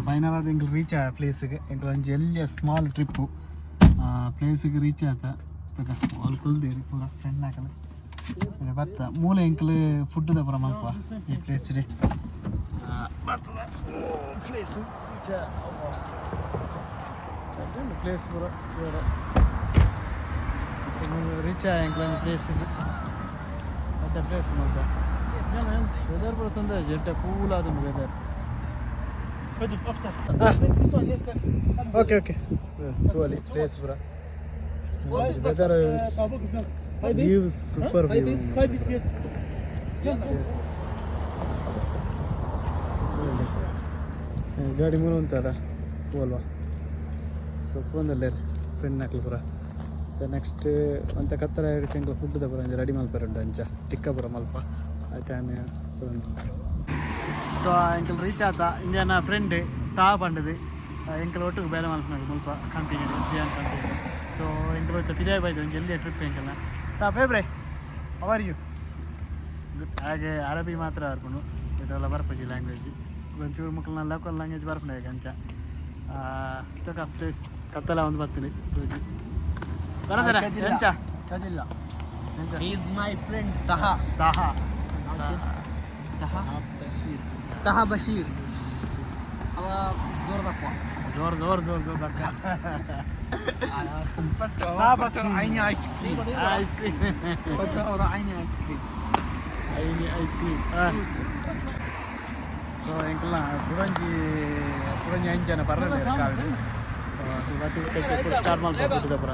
Final ಆದ ಎಂಕ್ಲು reach ಆಯ ಪ್ಲೇಸ್ಗೆ. ಎಂಕ್ಲು ಒಂಜಿ ಎಲ್ಯ ಸ್ಮಾಲ್ ಟ್ರಿಪ್ಪು ಪ್ಲೇಸ್ಗೆ ರೀಚ್ ಆತ. ತಕ ಅವ್ಲು ಕುಲ್ದೇರಿ ಪೂರ ಫ್ರೆಂಡ್ ಹಾಕಲ್ಲ ಬತ್ತ. ಮೂಲೆ ಎಂಕ್ಲು ಫುಡ್ ಪೂರ ಮಲ್ಪ ಈ ಪ್ಲೇಸ್ ಬರ್ತದ. ಪ್ಲೇಸ್ ರೀಚ್ ಪ್ಲೇಸ್ ಪೂರ. ರೀಚ್ ಆಯ ಎಂಕ್ಲ ಪ್ಲೇಸ್ಗೆ. ಎಡ್ಡೆ ಪ್ಲೇಸ್ ಮಾತ. ವೆದರ್ ಪೂರ ತೊಂದರೆ, ಎಡ್ಡೆ ಕೂಲ್ ಆದುಂಡು ವೆದರ್. ಓಕೆ ಓಕೆ, ತೂವಲಿ ಪ್ಲೇಸ್ ಪೂರ. Weather, view, super view. ಗಾಡಿ ಮೂಲ ಉಂತದ ಪೋಲ್ವ. ಸೊ ಪೋಂದಲ್ಲೇರು ಫ್ರೆಂಡ್ ಹಾಕ್ಲು ಪೂರ. ನೆಕ್ಸ್ಟ್ ಒಂತೆ ಕತ್ತಲೆ ಎಂಕ್ಲ ಫುಡ್ ಪೂರ ಒಂಜಿ ರೆಡಿ ಮಲ್ಪೆರೆ ಉಂಡು. ಅಂಚ ಟಿಕ್ಕ ಪೂರ ಮಲ್ಪ ಆಯ್ತಾನೆ. ಸೊ ಎಂಕಲ್ ರೀಚ್ ಆತ. ಇಂಜನ ಫ್ರೆಂಡ್ ತಾ ಪಂಡದು. ಎಂಕಲ್ ಒಟ್ಟಿಗೆ ಬೇಲೆ ಮಲ್ಪನಾಗ ಮುಲ್ಪ ಕಂಪನಿ, ಜಿಯಾನ್ ಕಂಪನಿ. ಸೊ ಎಂಕಲ್ ಒತ್ತ ಪಿದಾಯ್ ಬೈದು. ಒಂಜಿ ಎಲ್ಲಿ ಟ್ರಿಪ್ ಎಂಕಲ್ನ. ತಾ ಫೇಬ್ರೆ, how are you? Good. ಹಾಗೆ ಅರಬಿ ಮಾತ್ರ ಬರ್ಪುಂಡು, ಇದೆಲ್ಲ ಬರ್ಪುಜಿ ಲ್ಯಾಂಗ್ವೇಜ್. ಒಂಚೂರು ಮಕ್ಕಳನ್ನ ಲೋಕಲ್ ಲ್ಯಾಂಗ್ವೇಜ್ ಬರ್ಪುಂಡು ಈಗ ಅಂಚ. ತಕ ಪ್ಲೇಸ್ ಕತ್ತಲ ಒಂದು ಬರ್ತೀನಿ ಬರದರ ಎಂಚ ಕದಿಲ್ಲ. ಎಂಚ? He is my friend Taha. Taha. Taha Bashir. Taha Bashir. ಅವ ಜೋರ್ದಪ್ಪ. ಜೋರ್ ಜೋರ್ ಜೋರ್ ಜೋರ್ ದಕ್ಕ. عيني ايس كريم. Ice cream. ಅವರ عيني ಐಸ್ ಕ್ರೀಮ್. ಐನಿ ಐಸ್ ಕ್ರೀಮ್. ಸೊ ಎಂಕಲ್ನ ಪುರಂಜಿ ಪುರಂಜಿ ಐದು ಜನ ಬರಲ್ಲ ಕಾವಿಡು. ಸೊ ಸ್ಟಾರ್ಟ್ ಮಾಡ್ಬೋದು ಪೂರ.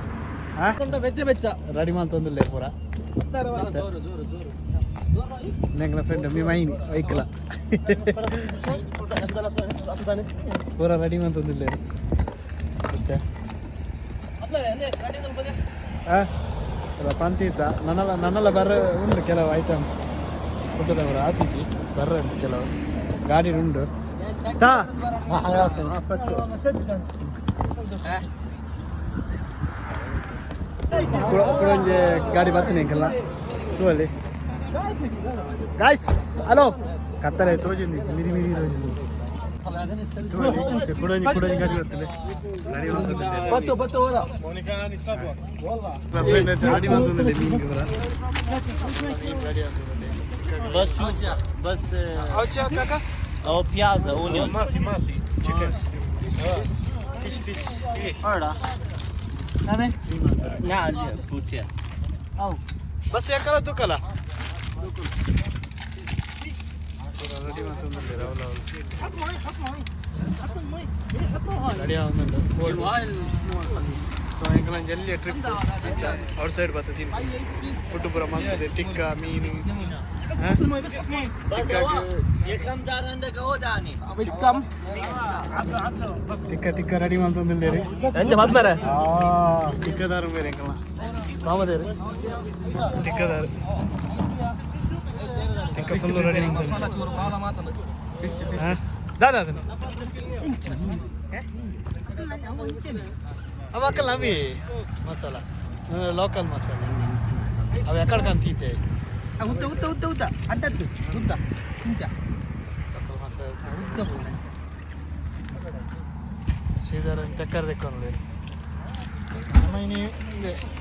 ಹಾಂ. ಬೆಚ್ಚ ಬೆಚ್ಚ. ರೆಡಿ ಮಾಡ್ತಂದಿಲ್ಲ ಪೂರ. ಜೋರು ಜೋರು ಜೋರು. ಎಂಕಲ್ನ ಫ್ರೆಂಡ್ ಮಿ ಮೈನ್ ವೆಹಿಕಲ್ ಪೂರ ರೆಡಿ ಮಾಡ್ತಂದಿಲ್ಲ ಮತ್ತೆ. ಹಾಂ, ಪಂತೀತ ನನ್ನಲ್ಲ ನನ್ನೆಲ್ಲ ಬರ್ರ ಉಂಟು. ಕೆಲವು ಐಟಮ್ ಫುಡ್ಡದವರ ಆತೀಚಿ ಬರ್ರ ಉಂಟು. ಕೆಲವು ಗಾಡಿ ಉಂಟು. ತಾ ಕುಡೊಂಜಿ ಗಾಡಿ ಬರ್ತೀನಿ ಎಂಕಲ್ಲ ತೂವಲ್ಲಿ ಗಾಯ್ಸ್. ಹಲೋ, ಕತ್ತಲೆ ತೋಜಿಂದಿ, ಮಿರಿ ಮಿರಿ ತೋಜಿಂದಿ. ತೂವಲ್ಲಿ ಕುಡೊಂಜಿ ಕುಡೊಂಜಿ ಗಾಡಿ ಬರ್ತಿಲ್ಲ. ರೆಡಿ ಮಾಡ್ತಂದಿಲ್ಲ. ಬತ್ತು ಬತ್ತು ಹೋದ. ರೆಡಿ ಮಾಡ್ತಂದಿಲ್ಲ ಮೀನು ಪೂರ. بس شو بس او بيازا اونيون. ماشي ماشي chicken. Fish fish ಹೌದಾ? ಅದೇ. نعم بوتيا. ಬಸ್ ಯಾಕಲ್ಲ ತೂಕಲ್ಲ ರೆಡಿ ಮಾಡ್ತಂದಿಲ್ಲ. ರೆಡಿ ಆಗುಂಡು. ಸೊ ಎಂಕಲ ಜಲ್ಲಿ ಟ್ರಿಪ್ ಔಟ್ ಸೈಡ್ ಬರ್ತದೆ. ಫುಡ್ ಪೂರ ಮಲ್ತದೆ, ಟಿಕ್ಕ ಮೀನು. بس يا كم دار عندك اوداني. ಟಿಕ್ಕ ಟಿಕ್ಕ ರೆಡಿ ಮಾಡ್ತಂದಿಲ್ಲ. ಎಂಚ ಮದ್ಮರೆ. ಟಿಕ್ಕದಾರು ಬೇರೆ ಎಂಕಲ್ನ ಮಾಮದೇರು ಟಿಕ್ಕದಾರು. ಟಿಕ್ಕ ಫುಲ್ ರೆಡಿ ಮಾಡ್ತಂದಿಲ್ಲ. ದಾದಾ ಅದನ್ನ ಅವಕ್ಕಲ್ಲ ಅವಿ ಮಸಾಲ, ಲೋಕಲ್ ಮಸಾಲ. ಅವು ಎಕ್ಕಡ ಕಂತೀತೆ. ಉದ್ದ ಉದ್ದ ಉದ್ದ ಉದ್ದ ಅಡ್ಡದ್ದು ಉದ್ದ ಇಂಚ. ಲೋಕಲ್ ಮಸಾಲ ಶ್ರೀಧರ ಚಕ್ಕರ್ ತೆಕ್ಕೊಂಡು ಇನಿ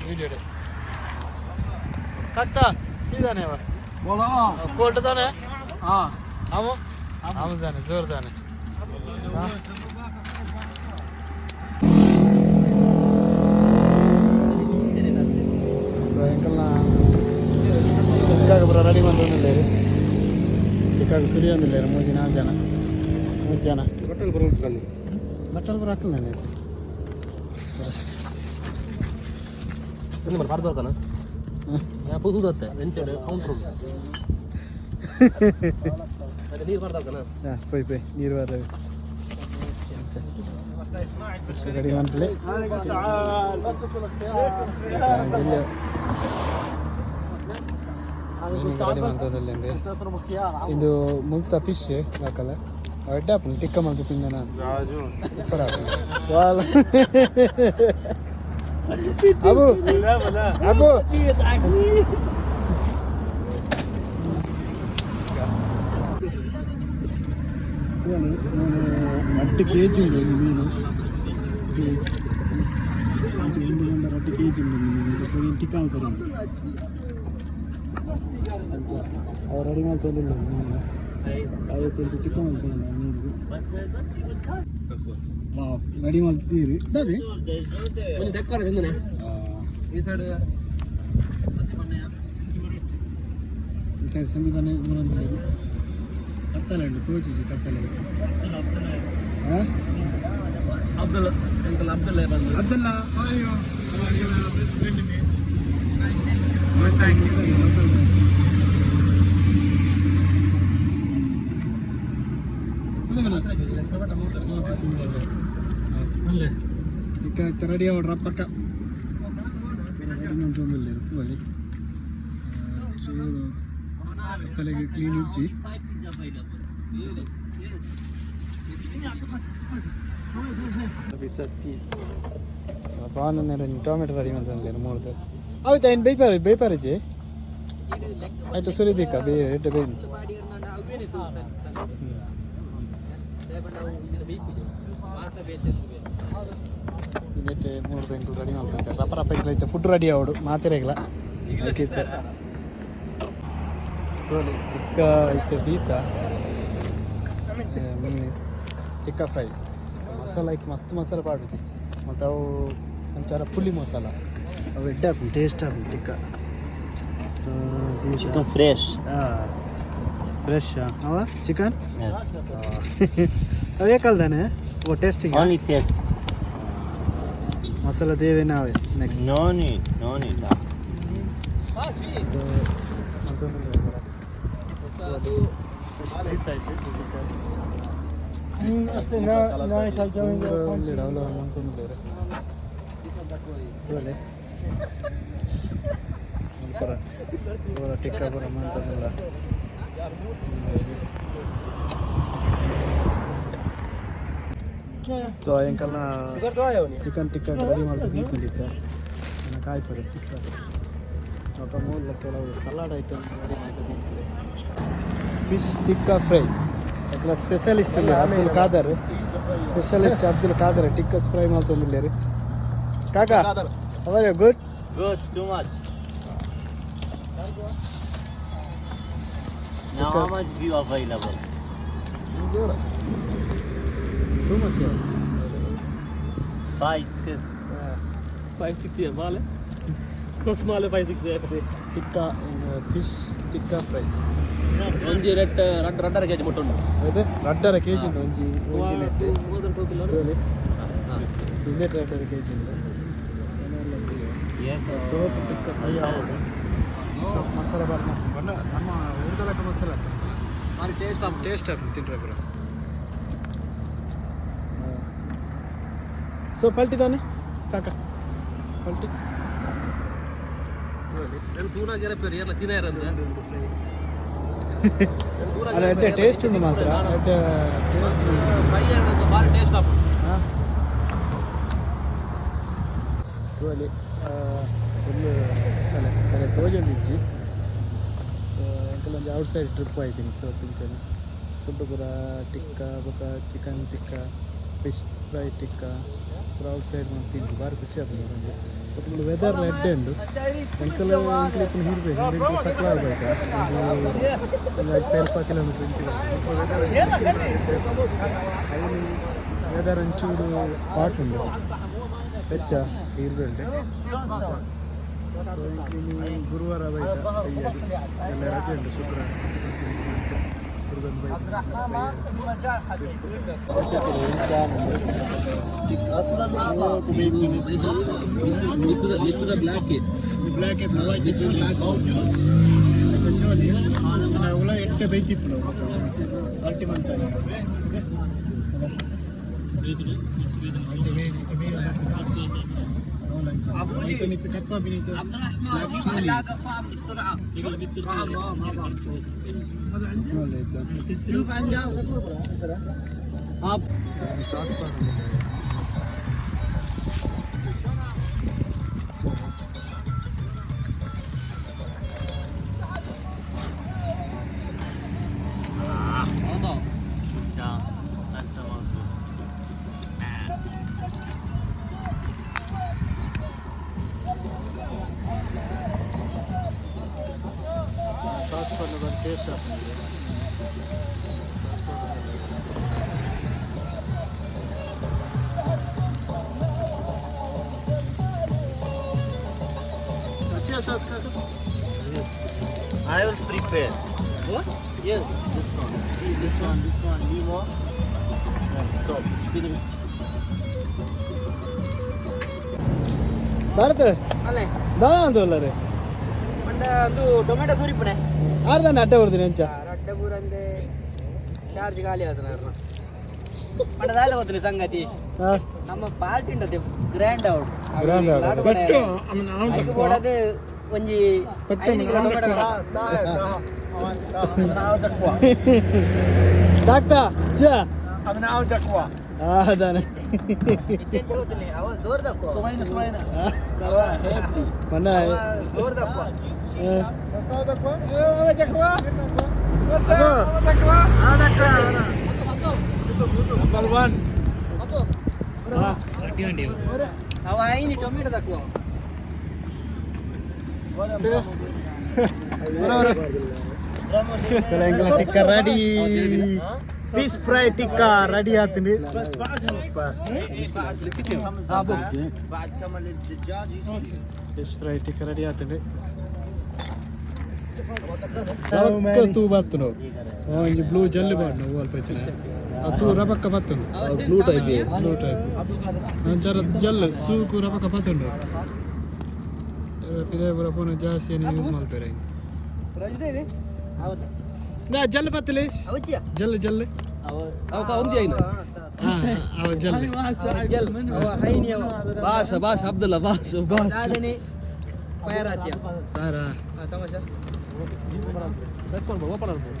ವಿಡಿಯೋ ಕತ್ತ ಸೀದಾನೆ ಅವ. ಬೋಲೋ. ಕೋಲ್ಡ್ ತಾನೆ? ಹಾ. ಅವ ಅವ ತಾನೆ ಜೋರ್ ತಾನೆ. ಸೊ ಎಂಕಲ್ನ ಟಿಕ್ಕಾಗ ಪೂರ ರೆಡಿ ಬಂದೊಂದಿಲ್ಲ. ಟಿಕ್ಕಾಗ ಸುರಿ ಒಂದಿಲ್ಲ. ಮೂಜಿ ನಾಲ್ಕು ಜನ, ಮೂರು ಜನ. ಬಟ್ಟಲ್ ಬರೋದು. ಬಟ್ಟಲ್ ಪೂರ ಹಾಕಲ್ಲ ನಾನು. ಬರ್ತಾನ ಪುದುದತ್ತೆ ಎಂಚ ಕೌಂಟ್ರ್ ನೀರು ಬರ್ತಾನ. ಹಾಂ, ಪೋಯ್ ಪೋಯ್ ನೀರು ಬರ್ತವೆ. ರೆಡಿ ಮಾಡ್ಲಿ. ರೆಡಿ ಮಾಡ್ತದಲ್ಲ. ಇದು ಮುಲ್ತ ಫಿಶ್ ಹಾಕಲ್ಲ, ಎಡ್ಡೆ ಆಪುಂಡು. ಟಿಕ್ಕ ಮಲ್ತು ತಿಂದನ, ಸೂಪರ್ ಆಪುಂಡು. ವಾಲ್ ಅಬು ಅಬು. ರಡ್ಡ್ ಕೆಜಿ ಉಂಡು ಒಂಜಿ ಮೀನು. ಒಂಜಿ ಉಂಡು ಪಂಡ ರಡ್ಡ್ ಕೆಜಿ ಉಂಡು ಒಂಜಿ ಮೀನು. ಟಿಕ್ಕ ಮಲ್ಪರೆ ಉಂಡು. ಅಂಚ ಅವು ರೆಡಿ ಮಲ್ತೊಂದುಲ್ಲ ಮೀನು. ಐವತ್ತೆಂಟು ಟಿಕ್ಕ ಮಲ್ಪುಂಡು ಮೀನು. ರೆಡಿ ಮಲ್ತಿದ್ದೀರಿ ದಾದೆ. ಒಂಜಿ ದೆಕ್ಕರೆ ತಿಂದನೆ ಈ ಸೈಡ್. ಈ ಸೈಡ್ ಸಂದೀಪನೆ ಊರೊಂದು ಕತ್ತಲೆ ಉಂಟು, ತೋಚಿಜಿ ಕತ್ತಲೆ. ಹಾಂ. ಅಬ್ದುಲ್ ಅಂಕಲ್, ಅಬ್ದುಲ್ ಬಂದು. ಅಬ್ದುಲ್ಲಾ, ಅಯ್ಯೋ, best friend. Thank you. Ready ಆವಡ್ರ ಪಕ್ಕ ರೆಡಿ ಮಂತೊಂದುಲ್ಲೆರ್ ತೂವೊಲಿ. ಚೂರು ಕತ್ತಲೆಗ್ ಕ್ಲೀನ್ ಇಜ್ಜಿ. Pipe is available. Yes. Prawn tomato ready ಮಂತೊಂದುಲ್ಲೆರ್ ಮೂರ್ದು. ಅವು ಐನ್ ಬೇಯ್ಪಾರೆ ಬೇಯ್ಪಾರಿಜಿ. ಐಟ್ ಸುರಿ ದಿಕ್ಕ ಬೇ ಎಡ್ಡೆ ಬೇಯ್ನು. ಅವೇನೆ ತೂ ಸರ್ ಮಾಸ ಬೇತೆ. ಇಂದೆಟ್ ಮೂರ್ದು ಎಂಕುಲು ರೆಡಿ ಮಲ್ಪೊಂದು ರಪ್ಪ ರಪ್ಪ. ಎಂಕ್ಲ ಇತ್ತೆ ಫುಡ್ ರೆಡಿ ಆವೊಡು ಮಾತೆರೆಗ್ಲ. ಐಕಿತ್ತೆ ತೋಲಿ ತಿಕ್ಕ ಇತ್ತೆ ದೀತ ಮೀನು ಟಿಕ್ಕ ಫ್ರೈ ಮಸಾಲ ಐಕ್ ಮಸ್ತ್ ಮಸಾಲ ಪಾಡುಜಿ. ಮತ್ತು ಅವು ಒಂಥರ ಪುಳಿ ಮಸಾಲ, ಅವು ಎಡ್ಡೆ ಆಪುಂಡು, ಟೇಸ್ಟ್ ಆಪುಂಡು ಟಿಕ್ಕ. ಸೊ Chicken fresh. Fresh ಅವ ಚಿಕನ್. Yes. ಅವು ಏಕಲ್ದಾನೆ ಓ tasting? Only taste. Masala Deve ನಾವೇ next. No need, no need. So ಮತ್ತೊಂದು ಆಯ್ತು. ಉಲ್ಲೇರ್, ಅವ್ಲು ಮಂತೊಂದುಲ್ಲೆರ್. ತೂಲೆ. ಪೂರ ಪೂರ ಟಿಕ್ಕ ಪೂರ ಮಂತೊಂದುಲ್ಲ. ಸೊ ಎಂಕಲ್ನ ಚಿಕನ್ ಟಿಕ್ಕ ರೆಡಿ ಮಲ್ತ್ ದೀತುಂಡಿತ್ತೆ, ಕಾಯ್ಪರೆ ಟಿಕ್ಕ. ಬೊಕ ಮೂಲ ಕೆಲವು ಸಲಾಡ್ ಐಟಮ್ ರೆಡಿ ಮಲ್ತ್ ದೀತುಂಡೆ. ಫಿಶ್ ಟಿಕ್ಕಾ ಫ್ರೈ ಎಂಕಲ್ನ ಸ್ಪೆಷಲಿಸ್ಟ್ ಉಲ್ಲೆರ್ ಅಬ್ದುಲ್ ಖಾದರ್. ಸ್ಪೆಷಲಿಸ್ಟ್ ಅಬ್ದುಲ್ ಖಾದರ್ ಟಿಕ್ಕಾ ಫ್ರೈ ಮಲ್ತೊಂದುಲ್ಲೆರ್. ಕಾಕಾ, how are you? Good? Good, too much. Now how much view available? Too much here. 5, 6. 5 6 ಮಾಲೆ ಪ್ಲಸ್ ಮಾಲೆ 5 6. Tikka, fish tikka fry. ಒಂಜಿ ರೆಡ್ ರಡ್ಡ್ ರಡ್ಡರ ಕೆಜಿ ಮುಟ್ಟ ಉಂಡು. ಅದು ರಡ್ಡರ ಕೆಜಿ ಉಂಡು ಒಂಜಿ ಒಂಜಿ ನೆಟ್. ಇಂದೆಟ್ ರಡ್ಡರ ಕೆಜಿ ಉಂಡು. ಸೋಪ್ ಟಿಕ್ಕ ಫ್ರೈ ಆವೊಡು. ಸೊ ಮಸಾಲ ಬಾರ್ ಬಣ್ಣ ನಮ್ಮ ಊರ್ದಲಕ ಮಸಾಲ ಆಗ್ತದಲ್ಲ. ಭಾರಿ ಟೇಸ್ಟ್. ಟೇಸ್ಟ್ ಆಗ್ತದೆ ತಿಂದ್ರೆ ಪೂರ. ಸೊ ಪಲ್ಟಿ ತಾನೆ ಕಾಕ, ಪಲ್ಟಿ. ತೂನ ಗೆರಪೇರು ಏರ್ಲ ತಿನ್ನ. ಅಲ್ಲ, ಎಡ್ಡೆ ಟೇಸ್ಟ್ ಉಂಟು ಮಾತ್ರ, ಎಡ್ಡೆ ಟೇಸ್ಟ್. ಫ್ರೈ ಭಾರಿ ಟೇಸ್ಟ್ ಆಪುಂಡು. ಹಾಂ, ತೋಲಿ ಫುಲ್ ಅಲ್ಲ ಅಲ್ಲ ತೋಜೊಂದು ಇಜ್ಜಿ. ಸೊ ಎಂಕಲ್ ಒಂಜಿ ಔಟ್ ಸೈಡ್ ಟ್ರಿಪ್ ಆಯ್ತೀನಿ. ಸೊ ಪಿಂಚನೆ ಫುಡ್ ಪೂರ ಟಿಕ್ಕ ಬೊಕ chicken tikka, fish fry tikka ಪೂರ ಔಟ್ ಸೈಡ್ ಮಂತ್ ತಿಂದು ಭಾರಿ ಖುಷಿ ಆಪುಂಡು ಒಂಜಿ. ಬಟ್ ವೆದರ್ ಎಡ್ಡೆ ಉಂಡು. ಎಂಕಲ್ ಎಂಕಲ್ ಇಪ್ಪುನ ಹಿರ್ಬೇಕು, ಎಂಕಲ್ ಸಕ್ಲ ಆಗ್ಬೇಕು. ಒಂಜಿ ಒಂದು 5 ಕಿಲೋಮೀಟರ್ ಇಂಚಿ. ವೆದರ್ ಒಂಚೂರು ಹಾಟ್ ಉಂಡು, ಬೆಚ್ಚ ಇರ್ಬೇಂಡೆ. ಸೊ ಎಂಕ್ಲು ಗುರುವಾರ ಬೈತ ಬಯ್ಯಡ್ ಎಲ್ಲ ರಜೆ ಉಂಟು. ಶುಕ್ರವಾರ ಅಂಚ ತಿರುಗೊಂದು ಬೈತ. ಮಿತ್ತದ ಬ್ಲ್ಯಾಕ್. ಬ್ಲ್ಯಾಕ್. ಉಲ ಎಟ್ಟೆ ಬೈತಿಪ್ಪುನು ಪಲ್ಟಿ ಮಂತಾನೆ. عبد الرحمن، لا قفا بسرعة. شوف عندها. ಸಾಸ್. شفتها هسه مظبوط. ಟೇಸ್ಟ್ ಆಪುಂಡು. I will prepare. What? Yes, this one. See this one, this one, limo. Stop. Bharat ಅಲ್ಲೇ ದಾಂದೋಲ್ಲರೆ ಪಂಡ ಒಂದು ಟೊಮೆಟೊ ಸೂರಿಪುಣೆ ಆರ್ದಾನ ಅಡ್ಡ ಕೊಡ್ತೀನಿ ಅಂಚ ಅಡ್ಡ ಪೂರ ಅಂದೆ ಚಾರ್ಜ್ ಖಾಲಿ ಆತನ ಪಂಡ ದಾದ ಗೊತ್ತಿಲ್ಲ ಸಂಗತಿ ಹಾ ನಮ್ಮ ಪಾರ್ಟಿ ಉಂಟದೆ ಗ್ರ್ಯಾಂಡ್ ಔಟ್ Grand out. ಬೋಡದು ಒಂಜಿ 5 ಕಿಲೋ ಟೊಮೆಟೊ. ಡಾಕ್ಟರ್ ಚಾ ದಾನೆ ಇತ್ತೆಂಚ ಗೊತ್ತಿಲ್ಲ ಅವ ಜೋರ್ ದಕ್ಕೋ. ಪಂಡ ಅವ ಜೋರ್ ದಕ್ಕೋ. ನಂಬರ್ 1. ಅವ ಐನಿ ಟೊಮೆಟೊ ದಕ್ಕೋ. Tikka ready, fish fry tikka ready ಆತಂడి. بعد كمل الدجاج يجي. ಫಿಶ್ ಫ್ರೈ ಟಿಕ್ಕ ರೆಡಿ ಆತಂಡಿ. ರಬಕ್ಕ ತೂ ಬರ್ತನು, ಒಂಜಿ ಬ್ಲೂ ಜಲ್ಲು ಬಾಡ್ನು ಅಲ್ಪ ಐತಿನ ಆ ತೂ ರಬಕ್ಕ ಬತ್ತುಂಡು. Blue type. ಬ್ಲೂ ಟೈಪ್ ಅಂಚರ ಜಲ್ಲು ಸೂಕು ರಬಕ್ಕ ಬತ್ತುಂಡು. ಪಿದೆ ಪೂರ ಪೂನ ಜಾಸ್ತಿ ಯೂಸ್ ಮಲ್ಪೆರೆ. ರಜದೆ ಹೌದು. ನಾ ಜಲ್ಲು ಬತ್ತಲೆ. ಅವಚಿಯ. ಜಲ್ಲು ಜಲ್ಲು. ಅವ ಒಂದೇ ಐನ. ಹಾ, ಅವ ಜಲ್ಲು. ಜಲ್ ಅವ ಹೈನಿ ಅವ. Boss boss Abdullah boss boss. ದಾದನೆ ಫೈರ್ ಆತಿಯ. ಸಾರಾ. ತಮಾಷಾ. ಪ್ರೆಸ್ ಮಾಡ್ಬೋದು, ಓಪನ್ ಮಾಡ್ಬೋದು.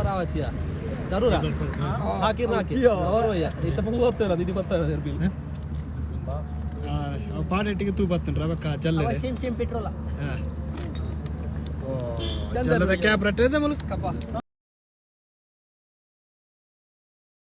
ರಾವಚಿಯ ಜರೂರ ಹಾಕಿ ಹಾಕಿ ಅವರು ಇತ್ತ ಹೋಗ್ತಾರ ಇದು ಬರ್ತಾರೆ ಇರ್ಬಿಲ್. ಪಾಡೆಟ್ಟಿಗೆ ತೂ ಬತ್ತುಂಡು ರಬಕ್ಕ ಜಲ್ಲು. ಅವ ಸೇಮ್ ಸೇಮ್ ಪೆಟ್ರೋಲ. ಹಾ, ಓ ಜಲ್ಲದ ಕ್ಯಾಪ್ ರಟ್ಟೆ ಮುಲು. ಕಪ್ಪ.